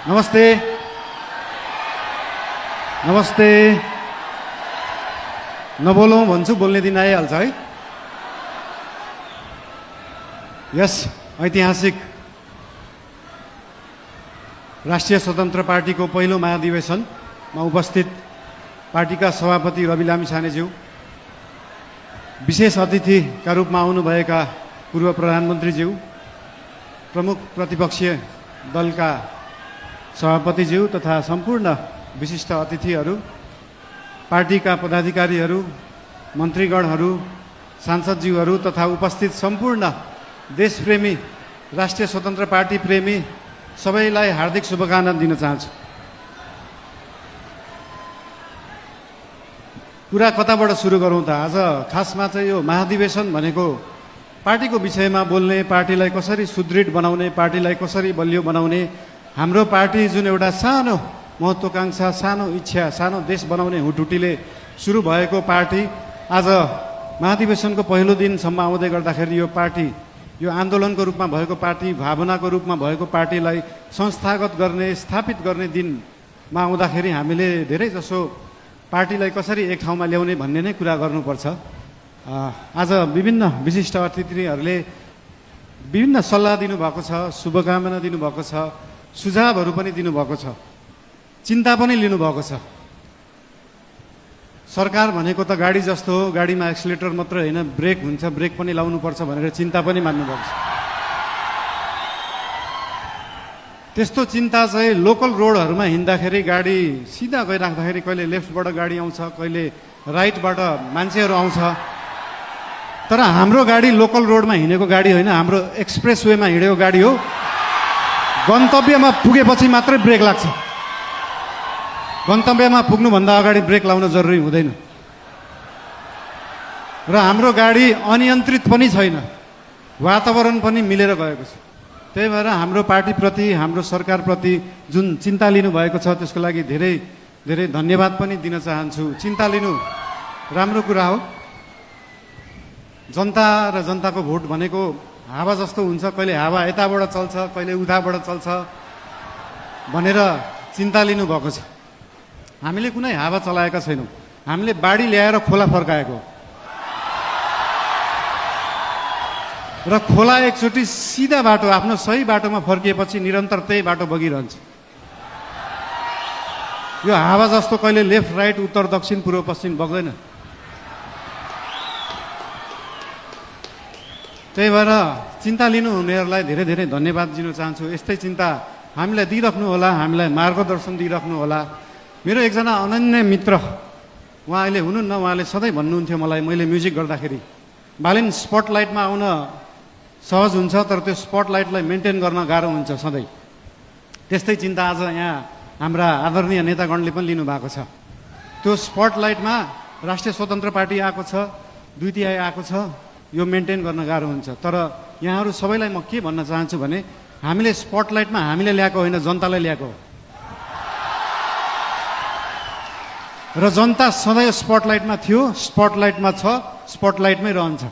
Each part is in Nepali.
नमस्ते नमस्ते नबोलौँ भन्छु बोल्ने दिन आइहाल्छ है। यस ऐतिहासिक राष्ट्रिय स्वतन्त्र पार्टीको पहिलो महाधिवेशनमा उपस्थित पार्टीका सभापति रवि लामिछानेज्यू, विशेष अतिथिका रूपमा आउनुभएका पूर्व प्रधानमन्त्रीज्यू, प्रमुख प्रतिपक्षीय दलका सभापतिज्यू तथा सम्पूर्ण विशिष्ट अतिथिहरू, पार्टीका पदाधिकारीहरू, मन्त्रीगणहरू, सांसदज्यूहरू तथा उपस्थित सम्पूर्ण देशप्रेमी राष्ट्रिय स्वतन्त्र पार्टी प्रेमी सबैलाई हार्दिक शुभकामना दिन चाहन्छु। कुरा कताबाट सुरु गरौँ त? आज खासमा चाहिँ यो महाधिवेशन भनेको पार्टीको विषयमा बोल्ने, पार्टीलाई कसरी सुदृढ बनाउने, पार्टीलाई कसरी बलियो बनाउने, हाम्रो पार्टी जुन एउटा सानो महत्त्वाकांक्षा, सानो इच्छा, सानो देश बनाउने हुटुटीले सुरु भएको पार्टी आज महाधिवेशनको पहिलो दिनसम्म आउँदै गर्दाखेरि यो पार्टी, यो आन्दोलनको रूपमा भएको पार्टी, भावनाको रूपमा भएको पार्टीलाई संस्थागत गर्ने, स्थापित गर्ने दिनमा आउँदाखेरि हामीले धेरै जसो पार्टीलाई कसरी एक ठाउँमा ल्याउने भन्ने नै कुरा गर्नुपर्छ। आज विभिन्न विशिष्ट अतिथिहरूले विभिन्न सल्लाह दिनुभएको छ, शुभकामना दिनुभएको छ, सुझावहरू पनि दिनुभएको छ, चिन्ता पनि लिनुभएको छ। सरकार भनेको त गाडी जस्तो हो, गाडीमा एक्सिलेटर मात्र होइन, ब्रेक हुन्छ, ब्रेक पनि लाउनुपर्छ भनेर चिन्ता पनि मान्नुभएको छ। त्यस्तो चिन्ता चाहिँ लोकल रोडहरूमा हिँड्दाखेरि गाडी सिधा गइराख्दाखेरि कहिले लेफ्टबाट गाडी आउँछ, कहिले राइटबाट मान्छेहरू आउँछ, तर हाम्रो गाडी लोकल रोडमा हिँडेको गाडी होइन, हाम्रो एक्सप्रेस वेमा हिँडेको गाडी हो। गन्तव्यमा पुगेपछि मात्रै ब्रेक लाग्छ, गन्तव्यमा पुग्नुभन्दा अगाडि ब्रेक लाउन जरुरी हुँदैन। र हाम्रो गाडी अनियन्त्रित पनि छैन, वातावरण पनि मिलेर गएको छ। त्यही भएर हाम्रो पार्टीप्रति, हाम्रो सरकारप्रति जुन चिन्ता लिनुभएको छ त्यसको लागि धेरै धेरै धन्यवाद पनि दिन चाहन्छु। चिन्ता लिनु राम्रो कुरा हो। जनता र जनताको भोट भनेको हावा जस्तो हुन्छ, कहिले हावा यताबाट चल्छ, कहिले उताबाट चल्छ भनेर चिन्ता लिनुभएको छ। हामीले कुनै हावा चलाएका छैनौँ, हामीले बाढी ल्याएर खोला फर्काएको र खोला एकचोटि सिधा बाटो, आफ्नो सही बाटोमा फर्किएपछि निरन्तर त्यही बाटो बगिरहन्छ। यो हावा जस्तो कहिले लेफ्ट राइट, उत्तर दक्षिण, पूर्व पश्चिम बग्दैन। त्यही भएर चिन्ता लिनुहुनेहरूलाई धेरै धेरै धन्यवाद दिन चाहन्छु। यस्तै चिन्ता हामीलाई दिइराख्नु होला, हामीलाई मार्गदर्शन दिइराख्नु होला। मेरो एकजना अनन्य मित्र, उहाँ अहिले हुनुहुन्न, उहाँले सधैँ भन्नुहुन्थ्यो मलाई, मैले म्युजिक गर्दाखेरि, बालिन स्पटलाइटमा आउन सहज हुन्छ तर त्यो स्पटलाइटलाई मेन्टेन गर्न गाह्रो हुन्छ सधैँ। त्यस्तै चिन्ता आज यहाँ हाम्रा आदरणीय नेतागणले पनि लिनुभएको छ। त्यो स्पटलाइटमा राष्ट्रिय स्वतन्त्र पार्टी आएको छ, 2 तिहाई आएको छ, यो मेन्टेन गर्न गाह्रो हुन्छ। तर यहाँहरू सबैलाई म के भन्न चाहन्छु भने हामीले स्पटलाइटमा हामीले ल्याएको होइन, जनतालाई ल्याएको हो। र जनता सधैँ स्पटलाइटमा थियो, स्पटलाइटमा छ, स्पटलाइटमै रहन्छ।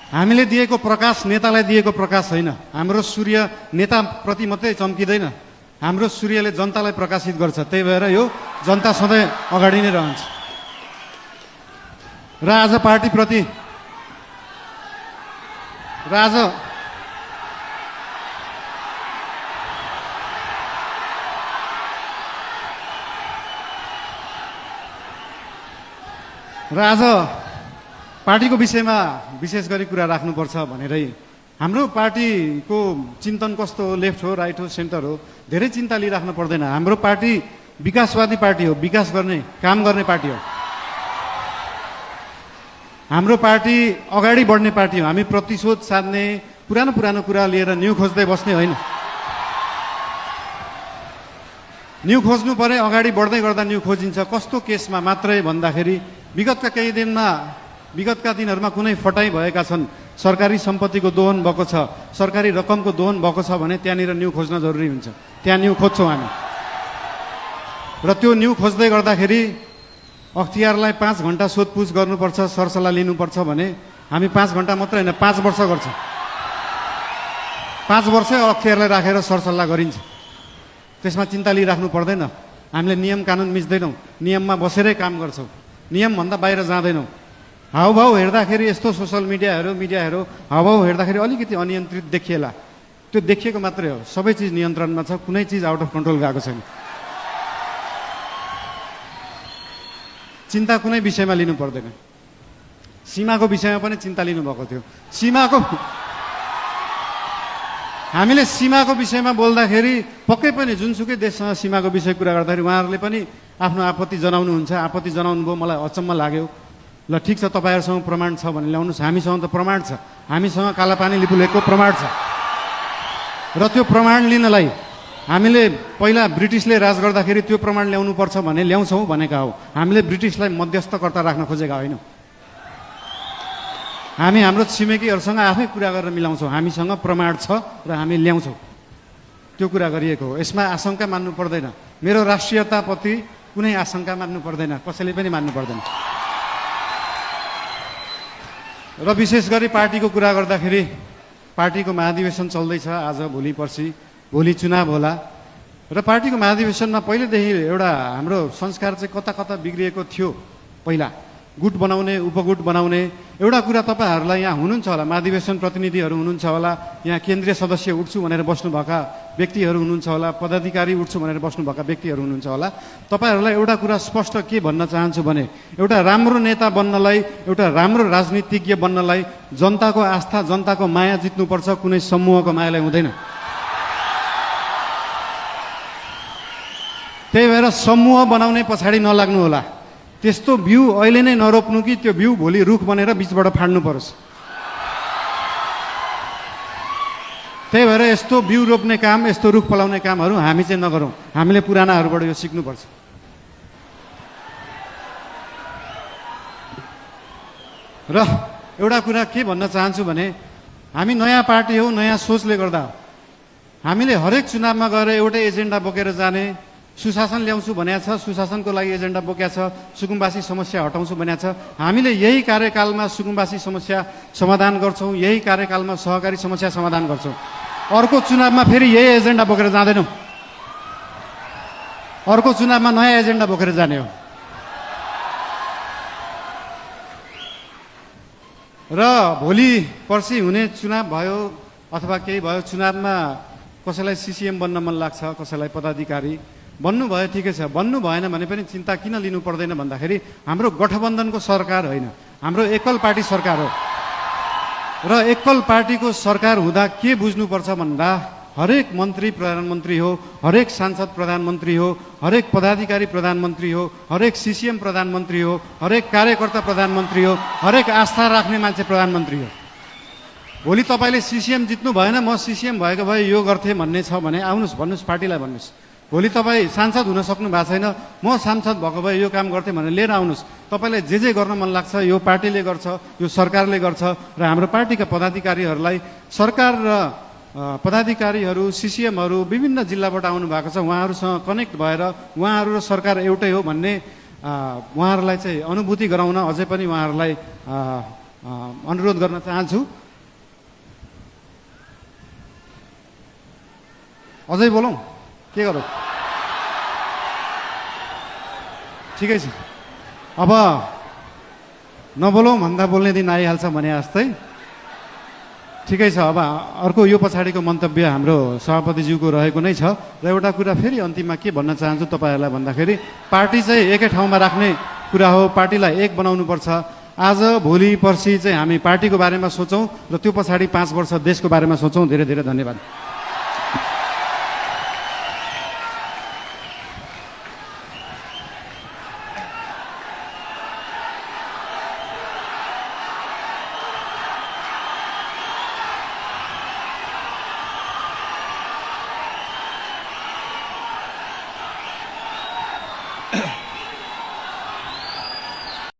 हामीले दिएको प्रकाश नेतालाई दिएको प्रकाश होइन। हाम्रो सूर्य नेताप्रति मात्रै चम्किँदैन, हाम्रो सूर्यले जनतालाई प्रकाशित गर्छ। त्यही भएर यो जनता सधैँ अगाडि नै रहन्छ। र आज पार्टीप्रति आज पार्टीको विषयमा विशेष गरी कुरा राख्नुपर्छ भनेरै हाम्रो पार्टीको चिन्तन कस्तो हो, लेफ्ट हो, राइट हो, सेन्टर हो, धेरै चिन्ता लिइराख्नु पर्दैन। हाम्रो पार्टी विकासवादी पार्टी हो, विकास गर्ने, काम गर्ने पार्टी हो। हाम्रो पार्टी अगाडि बढ्ने पार्टी हो। हामी प्रतिशोध साध्ने, पुरानो पुरानो कुरा लिएर न्यू खोज्दै बस्ने होइन। न्यू खोज्नु परे अगाडि बढ्दै गर्दा न्यू खोजिन्छ। कस्तो केसमा मात्रै भन्दाखेरि विगतका दिनहरूमा कुनै फटाइ भएका छन्, सरकारी सम्पत्तिको दोहन भएको छ, सरकारी रकमको दोहन भएको छ भने त्यहाँनिर न्यू खोज्न जरुरी हुन्छ। त्यहाँ न्यू खोज्छौँ हामी। र त्यो न्यू खोज्दै गर्दाखेरि अख्तियारलाई 5 घण्टा सोधपुछ गर्नुपर्छ, सरसल्लाह लिनुपर्छ भने हामी 5 घण्टा मात्रै होइन, 5 वर्ष गर्छौँ। 5 वर्ष अख्तियारलाई राखेर सरसल्लाह गरिन्छ। त्यसमा चिन्ता लिइराख्नु पर्दैन। हामीले नियम कानुन मिच्दैनौँ, नियममा बसेरै काम गर्छौँ, नियमभन्दा बाहिर जाँदैनौँ। हाउभाउ हेर्दाखेरि यस्तो सोसल मिडियाहरू हाउभाउ हेर्दाखेरि अलिकति अनियन्त्रित देखिएला, त्यो देखिएको मात्रै हो। सबै चिज नियन्त्रणमा छ, कुनै चिज आउट अफ कन्ट्रोल गएको छैन। चिन्ता कुनै विषयमा लिनु पर्दैन। सीमाको विषयमा पनि चिन्ता लिनुभएको थियो। हामीले सीमाको विषयमा बोल्दाखेरि पक्कै पनि जुनसुकै देशसँग सीमाको विषय कुरा गर्दाखेरि उहाँहरूले पनि आफ्नो आपत्ति जनाउनुहुन्छ। आपत्ति जनाउनु भयो, मलाई अचम्म लाग्यो। ल ठिक छ, तपाईँहरूसँग प्रमाण छ भने ल्याउनुहोस्। हामीसँग त प्रमाण छ, हामीसँग कालापानी लिपुलेखको प्रमाण छ। र त्यो प्रमाण लिनलाई हामीले पहिला ब्रिटिसले राज गर्दाखेरि त्यो प्रमाण ल्याउनुपर्छ भने ल्याउँछौँ भनेका हो। हामीले ब्रिटिसलाई मध्यस्थकर्ता राख्न खोजेका होइनौँ। हामी हाम्रो छिमेकीहरूसँग आफै कुरा गरेर मिलाउँछौँ। हामीसँग प्रमाण छ र हामी ल्याउँछौँ, त्यो कुरा गरिएको हो। यसमा आशंका मान्नु पर्दैन। मेरो राष्ट्रियताप्रति कुनै आशंका मान्नु पर्दैन, कसैले पनि मान्नु पर्दैन। र विशेष गरी पार्टीको कुरा गर्दाखेरि पार्टीको महाधिवेशन चल्दैछ आज, भोलि पर्सि, भोलि चुनाव होला। र पार्टीको महाधिवेशनमा पहिलेदेखि एउटा हाम्रो संस्कार चाहिँ कता कता बिग्रिएको थियो। पहिला गुट बनाउने, उपगुट बनाउने एउटा कुरा तपाईँहरूलाई यहाँ हुनुहुन्छ होला, महाधिवेशन प्रतिनिधिहरू हुनुहुन्छ होला, यहाँ केन्द्रीय सदस्य उठ्छु भनेर बस्नुभएका व्यक्तिहरू हुनुहुन्छ होला, पदाधिकारी उठ्छु भनेर बस्नुभएका व्यक्तिहरू हुनुहुन्छ होला। तपाईँहरूलाई एउटा कुरा स्पष्ट के भन्न चाहन्छु भने एउटा राम्रो नेता बन्नलाई, एउटा राम्रो राजनीतिज्ञ बन्नलाई जनताको आस्था, जनताको माया जित्नुपर्छ, कुनै समूहको मायालाई हुँदैन। त्यही भएर समूह बनाउने पछाडि नलाग्नु होला। त्यस्तो बिउ अहिले नै नरोप्नु कि त्यो बिउ भोलि रुख बनेर बिचबाट फाड्नु परोस्। त्यही भएर यस्तो बिउ रोप्ने काम, यस्तो रुख फलाउने कामहरू हामी चाहिँ नगरौँ। हामीले पुरानाहरूबाट यो सिक्नुपर्छ। र एउटा कुरा के भन्न चाहन्छु भने हामी नयाँ पार्टी हौ, नयाँ सोचले गर्दा हामीले हरेक चुनावमा गएर एउटै एजेन्डा बोकेर जाने, सुशासन ल्याउँछु भनेको छ, सुशासनको लागि एजेन्डा बोकेको छ, सुकुम्बासी समस्या हटाउँछु भनेको छ। हामीले यही कार्यकालमा सुकुम्बासी समस्या समाधान गर्छौँ, यही कार्यकालमा सहकारी समस्या समाधान गर्छौँ। अर्को चुनावमा फेरि यही एजेन्डा बोकेर जाँदैनौँ। अर्को चुनावमा नयाँ एजेन्डा बोकेर जाने हो। र भोलि पर्सि हुने चुनाव भयो अथवा केही भयो, चुनावमा कसैलाई सिसिएम बन्न मन लाग्छ, कसैलाई पदाधिकारी बन्नु भयो, ठिकै छ। बन्नु भएन भने पनि चिन्ता किन लिनु पर्दैन भन्दाखेरि हाम्रो गठबन्धनको सरकार होइन, हाम्रो एकल पार्टी सरकार हो। र एकल पार्टीको सरकार हुँदा के बुझ्नुपर्छ भन्दा हरेक मन्त्री प्रधानमन्त्री हो, हरेक सांसद प्रधानमन्त्री हो, हरेक पदाधिकारी प्रधानमन्त्री हो, हरेक सिसिएम प्रधानमन्त्री हो, हरेक कार्यकर्ता प्रधानमन्त्री हो, हरेक आस्था राख्ने मान्छे प्रधानमन्त्री हो। भोलि तपाईँले सिसिएम जित्नु भएन, म सिसिएम भएको भए यो गर्थेँ भन्ने छ भने आउनुहोस्, भन्नुहोस्, पार्टीलाई भन्नुहोस्। भोलि तपाईँ सांसद हुन सक्नु भएको छैन, म सांसद भएको भए यो काम गर्थेँ भनेर लिएर आउनुहोस्। तपाईँलाई जे गर्न मन लाग्छ यो पार्टीले गर्छ, यो सरकारले गर्छ। र हाम्रो पार्टीका पदाधिकारीहरूलाई, सरकार र पदाधिकारीहरू, सिसिएमहरू विभिन्न जिल्लाबाट आउनु भएको छ, उहाँहरूसँग कनेक्ट भएर उहाँहरू र सरकार एउटै हो भन्ने उहाँहरूलाई चाहिँ अनुभूति गराउन अझै पनि उहाँहरूलाई अनुरोध गर्न चाहन्छु। अझै बोलौँ, के गरौँ? ठिकै छ, अब नबोलौँ भन्दा बोल्ने दिन आइहाल्छ भने जस्तै। ठिकै छ, अब अर्को यो पछाडिको मन्तव्य हाम्रो सभापतिज्यूको रहेको नै छ। र एउटा कुरा फेरि अन्तिममा के भन्न चाहन्छु तपाईँहरूलाई भन्दाखेरि पार्टी चाहिँ एकै ठाउँमा राख्ने कुरा हो, पार्टीलाई एक बनाउनुपर्छ। आज भोलि पर्सि चाहिँ हामी पार्टीको बारेमा सोचौँ र त्यो पछाडि 5 वर्ष देशको बारेमा सोचौँ। धेरै धेरै धन्यवाद।